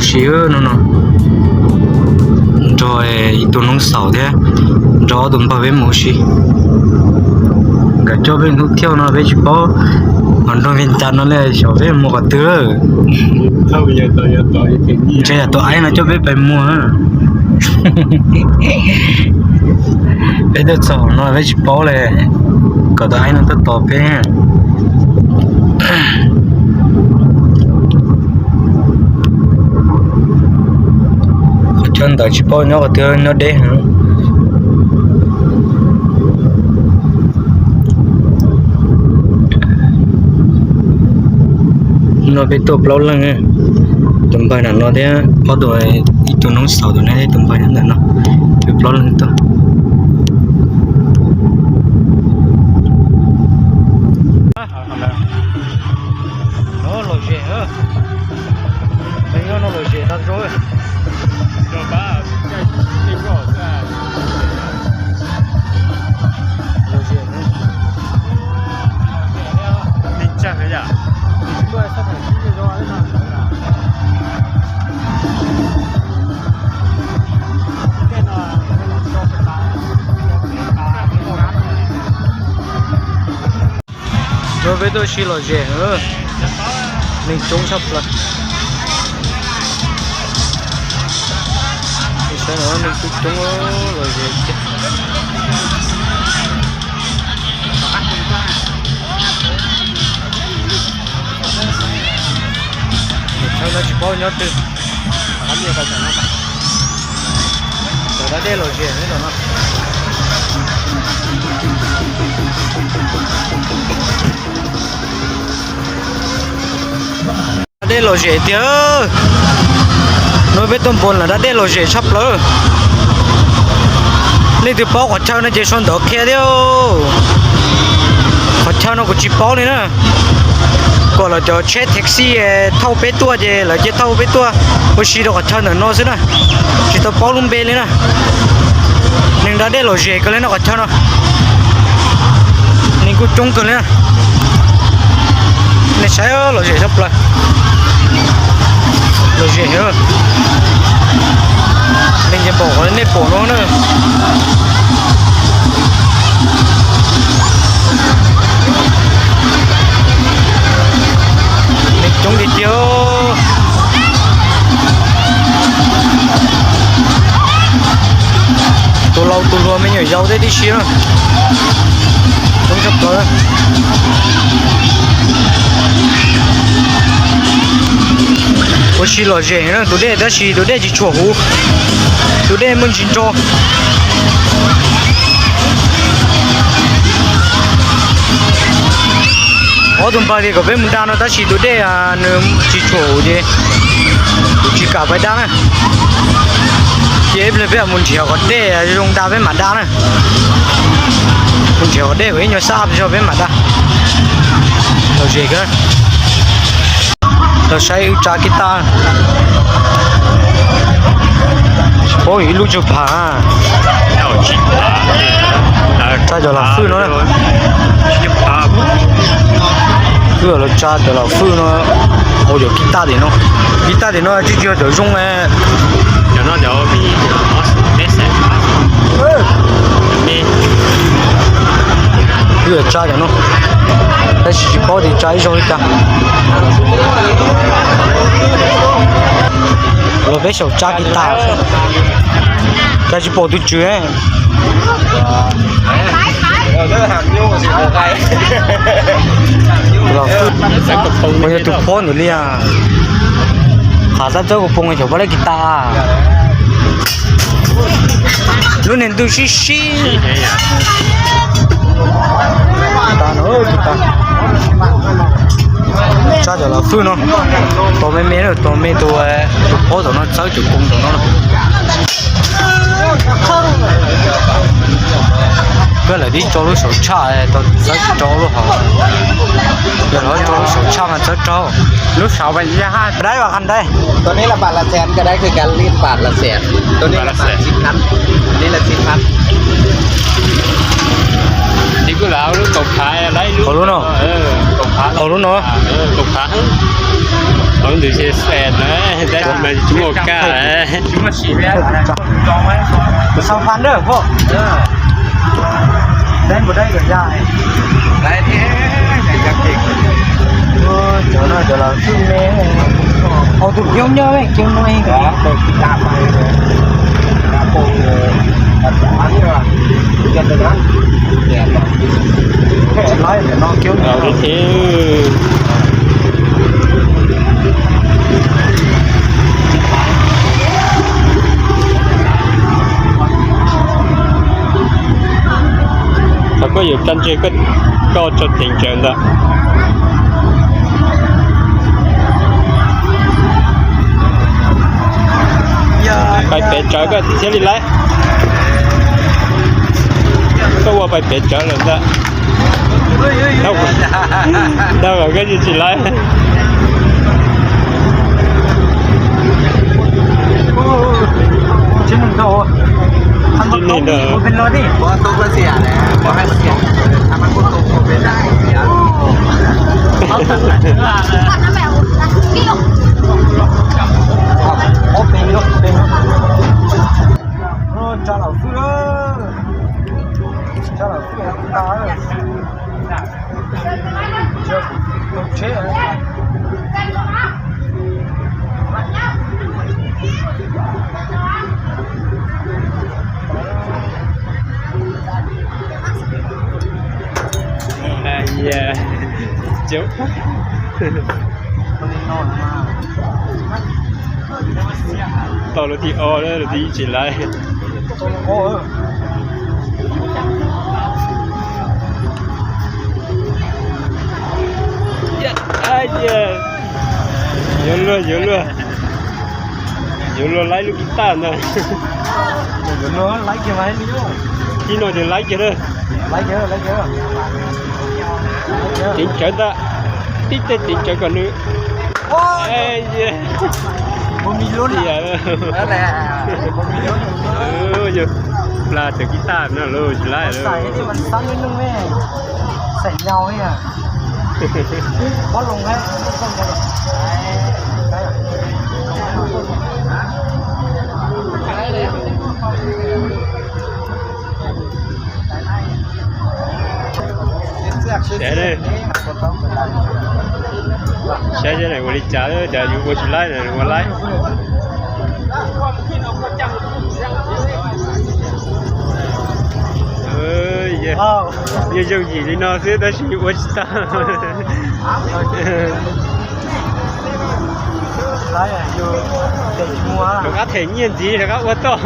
Si no no, nrog ib tug noob xaus thiab nrog ob tug npawg peb mus si. Nkawd coj peb hnub thiauj no peb tsis paub, ho nrog peb nta no li xyov peb mus qhov twg. Ntshe yog tus aib no coj peb pais muag. Peb tuaj txog no peb tsis paub li, kom tus aib no tuaj tos peb. Qhov chaw ntawd tsis paub nyob qhov twg, nyob deb heev. No peb tuaj plaub leeg, tus npawg ntawm no thiab ob tug, ib tug noob xaus tus no thiab tus npawg nyob ntawm no, peb plaub leeg tuaj. Lom zem, no lom zem tag zog. No peb tuaj si lom zem, neeg coob tshaj plaws. Saib no neeg coob coob, lom zem tiag. Chaw no tsis paub nyob twg. Cov da dej lom zem no. Da dej lom zem tiag. No peb tuaj npuas lawm da dej lom zem tshaj plaws. Leej twg paub qhov chaw no ces sau ntawv qhia thiab. Qhov chaw no kuv tsis paub li na. Kom lawv cov tsheb taxi thauj peb tuaj ces lawv cia thauj peb tuaj ua si rau qhov chaw ntawm no xwb na. Tsis tau paub lub npe li na. Neeg da dej lom zem kawg li no qhov chaw no. Neeg kuj coob kawg li na. Nej saib lom zem tshaj plaws. Lom zem heev. Neeg nce npaum qhov nej pom no na. Neeg coob tiag tiag. Tus laus tus hluas me nyuam yaus tej tib si na. Coob tshaj plaws. Ua si lom zem na tus dej tab sis tus dej tsis tshua huv. Tus dej muaj ntsis ntso. Ob tug npawg tias kom peb mus da no tab sis tus dej nws tsis tshua huv ces kuv tsis kam pais da na. Ces ib pliag peb mus nrhiav qhov dej zoo da peb mam da na. Mus nrhiav qhov dej kom ib nyuag sab zog peb mam da. Lom zem kawg. Los saib wb tsa kiv taj. Tsis paub ib lub tsawg phav. Tsa cov lam fwj no. Wb los tsa cov lam fwj no. Ua cov kiv taj tim no. Kiv taj tim no tsis yog cov zoo. Wb yuav tsa cov no, tab sis tsis paub tias tsa ib zaug li cas. Los peb xyaum tsa kiv taj, cas tsis pom tus tswv. Ua yog tus phob ntawd li as. Qhav xab txawb kaus poos xyaum pab lab kiv taj. Lub niag ntuj sib sib. Tsa cov lam fwj no, tos me me, tos me tus, tus phob tom no txawb cov koos tom no. Koj lawv tib tso lub saum tshaj, txawb tsis tso lub hauv. Yog lawv tso lub saum tshaj mas txawb rau. Lub saum dab vas qhas ntawd.ตัวนี้ละบาทละแสนก็ได้คือกัน รีดบาทละแสน ตัวนี้ละบาทสิบพัน อันนี้ละสิบพัน Hauv lub no. Hauv lub no. Tau ntws xe xes na, tab sis mas tsis muaj kab. Cov no cov laus xwb ne. Tus koob nyob, koob no. Thaum koj yuav tso ntseg, koj tso teev tsawv ntawd. Pais pem tsawv koj thiaj li laiv. Koj ua pais pem tsawv lawm ntag. Ntag, koj tsis tsis laiv. Tsis ntag. Tsa laus xwb, tsa laus xwb. Tau lub thib ob, lub thib ib tsis laiv. Yuav luag, yuav luag, yuav luag laib lub kis taj ntag. Tib no ces laib kiag lawm. Teev tsawv ntag, tib teg teev tsawv kom nws yog pla tawm kis taj no los tsis laib lawm. Saib ua li cas, cas yus ua tsis laib, ua laib. Yog yooj yim li no xwb tab sis ua tsis tau. Rov qab them nyiaj ntxiv, rov qab ua toj.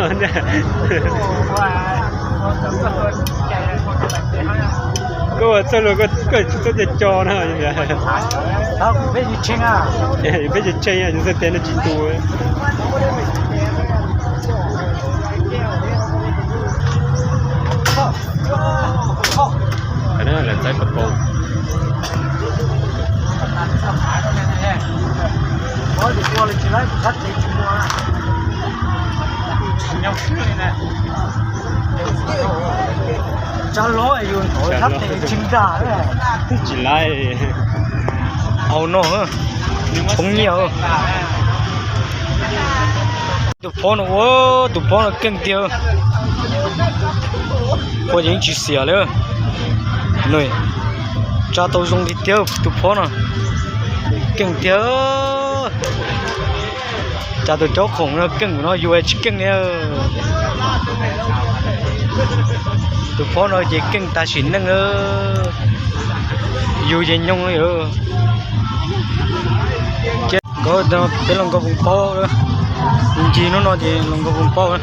Koj ua txoj luag koj tsis txhob co co no. Peb tsis tshee, yus txoj tes no tsis tu. Lawv txaib pov pob. Tsa lov yus thab tes tsis nram. Twb tsis laib. Au no, poob nyiaj. Tus phob no ua, tus phob no keej tiag. Ua yeej tsis xiam li. Tsa tau zoo li tiag tus phob no. Keej tiag. Cas tus caub khoom no keej no yus tsis keej li. Tus phob no ces keej tas sim neej. Yus ces nyoog li. Peb los nkaug foom paub, ncig hnub no ces los nkaug foom paub.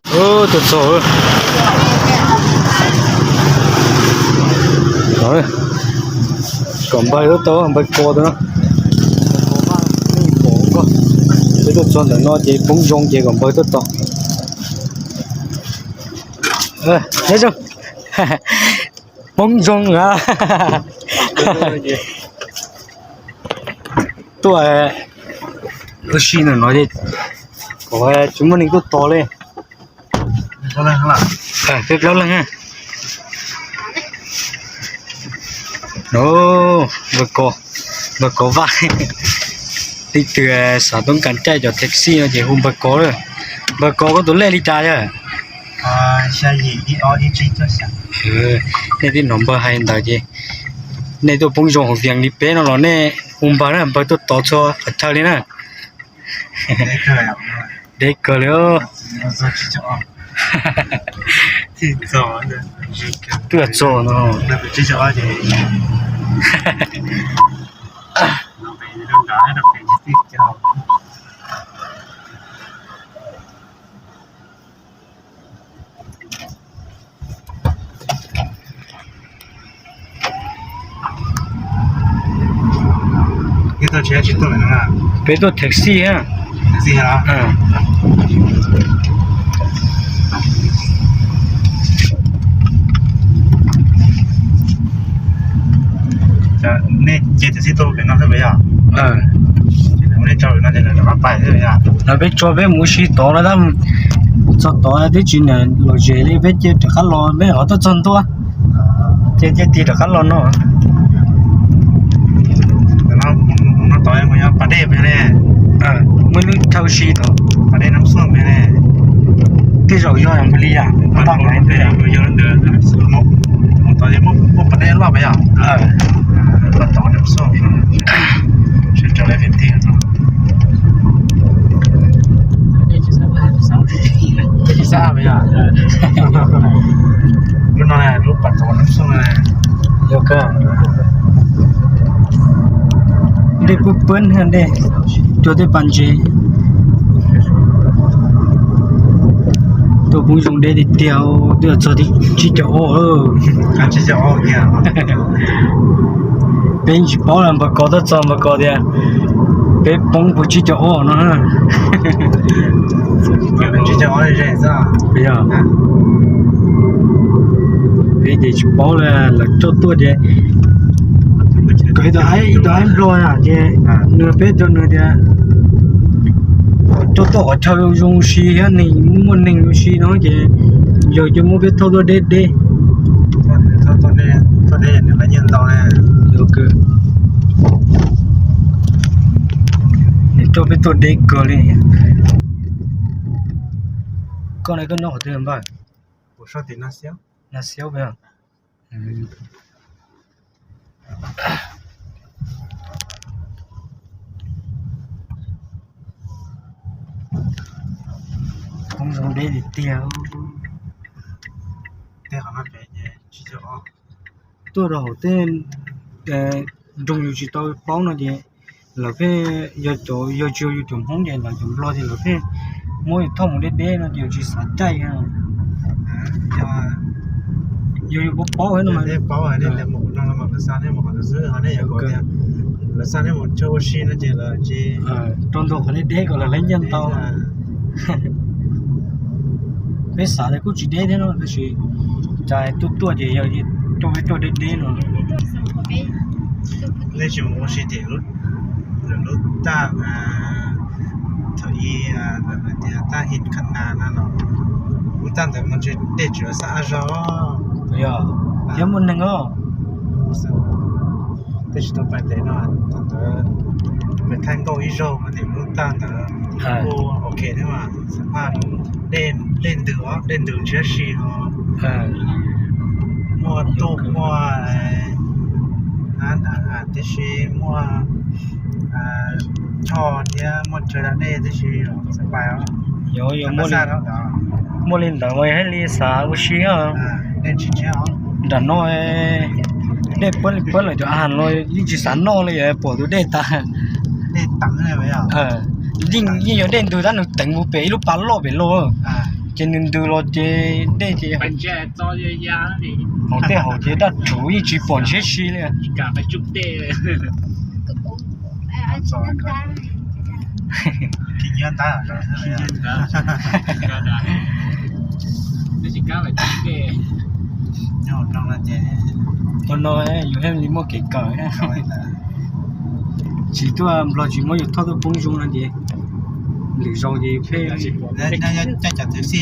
Tuaj txog, kom npawg tuaj tau, npawg ko tau na. Peb tuaj txog ntawm no ces poob zoo ces kom npawg tuaj tau. Poob zoo a. Tuaj ua si ntawm no ces tsis muaj neeg tuaj tos li. Peb plaub leeg. No, npawg Kos, npawg Kos Vaj, leej twg xav toob kas caij cov taxi no ces hu npawg Kos lawm. Npawg Kos, koj tus lej li cas yawg? Nej twb hnov npawg hais ntawd ces nej tuaj poob zoo hauv Vias li peb no los nej hu npawg na, npawg tuaj tod txhua qhov chaw li na. Deb kawg li. Twb txog no. Peb tuaj taxi a. Nej ces taxi tuaj pem no xwb yog? Lawv peb tso peb mus ua si tod no tab, txog tod twb tsis niam lom zem li, peb cia rov qab los, peb ho tuaj txog ntua ces cia tig rov qab los no. Pas dej, muaj lub chaw si tod, pas dej Nab Xuaj, tej zaum yog npaum li yam, muaj pas dej loj yog, pas dej Nab Xuaj, sawv tsees lawv pheej tig no. Lub no lub pas dej Nab Xuaj. Dej pab pab, dej cuag tej pas ntses. Tuaj poob zoo deb tiag tiag, twb txog tsib caug ob. Peb tsis paub, npawg Kos tuaj txog npawg Kos tias peb poob puag tsib caug ob no. Peb ces tsis paub li, lawv coj tuaj ces kom ib tug aib Nplog na ces nws, peb rau nws tias coj tuaj qhov chaw zoo si thiab neeg muaj neeg zoo si no ces yog ces muab peb thauj tuaj deb deb. Nws coj peb tuaj deb kawg li. Koj na, koj nyob qhov twg npawg? Nag Xiaub. Poob zoo deb tiag tiag. Tuaj rau hauv tej nroog yus tsis tau paub no ces lawv pheej, yog cov, yog tsis yog yus cov Hmoob ces lawv cov Nplog ces lawv pheej muab yus thauj mus deb deb no ces yus tsis xav caij. Yog yus paub paub no, lawv xa nej mus qhov twg xwb, lawv xa nej mus chaw ua si no ces lawv tsis, rau ntawm qhov deb deb kom lawv laiv nyiaj ntau. Peb xav tias kuj tsis deb thiab no tab sis cas tuaj tuaj ces yog coj peb tuaj deb deb no. Nej tsis mus ua si tim lub, lub taj, thaum ub lawv tias taj Him Kha Na no, lub taj ntawd mas ntshe dej tsis xav zog. Yog, thiab muaj neeg os. Tej tsis tau pais ntev no, thaum ntawd pais thaij nkauj ib zaug mas tim lub taj ntawd kuj ok thiab mas, xav phaj dej ntws, dej ntws ntshiab si os. Muaj tuj muaj tib si, muaj choj thiab muaj chaw da dej tib si, xav pais os. Muaj li ntawd mas yog thiaj li xav ua si. Nram no dej pab li pab lawm, cov a has los yeej tsis xav noj li, pom tus dej tas. Yeej, yeej yog dej ntws tab nws teev mus pem ib lub pas loj pem los, ces nws ntws los ces dej ces hauv tej hauv ces daj rhuv yeej tsis pom ntshiab si li. Thaum no yus thiaj li muaj kev kawm. Tsis tuaj Nplog tsis muab yus thauj tuaj poob zoo no ces lwm zaus ces pheej, cov taxi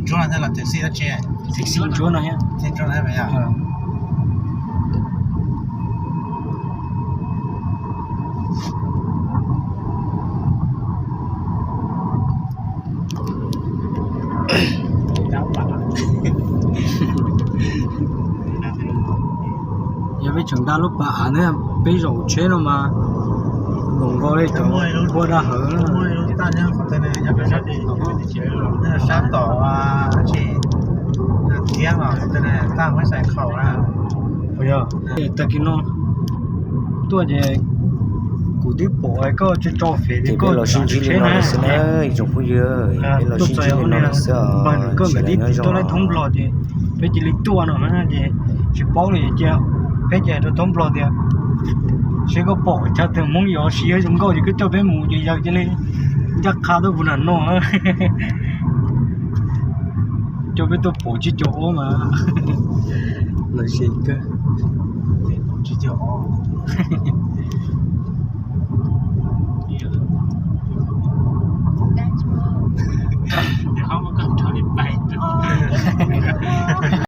ntsuab no thiab, taxi ntsuab no thiab. Peb tseem nqa lub pas av na, peb zaum tsheb no mas zoo nkaus li cov ua dab hawv. Sab tom tsi thiab los taj muab xais khaum na. Tag kis no tuaj ces kuv twb pom koj tso tso fem ces koj los sib ntsib li no xwb na ib tsoom phooj ywg. Peb los sib ntsib li no xwb os, koj nkawd twb tuaj laib thoob Nplog ces peb cia li tuaj no na ces tsis paub li cia peb cia rau thoob Nplog tias seb koj pom chaw twg Hmoob yuav siv zoo nkauj ces koj coj peb mus ces yawg cia li ncaj qha tuaj puag nram no. Coj peb tuaj pom tsib caug ob mas lawv se kawg.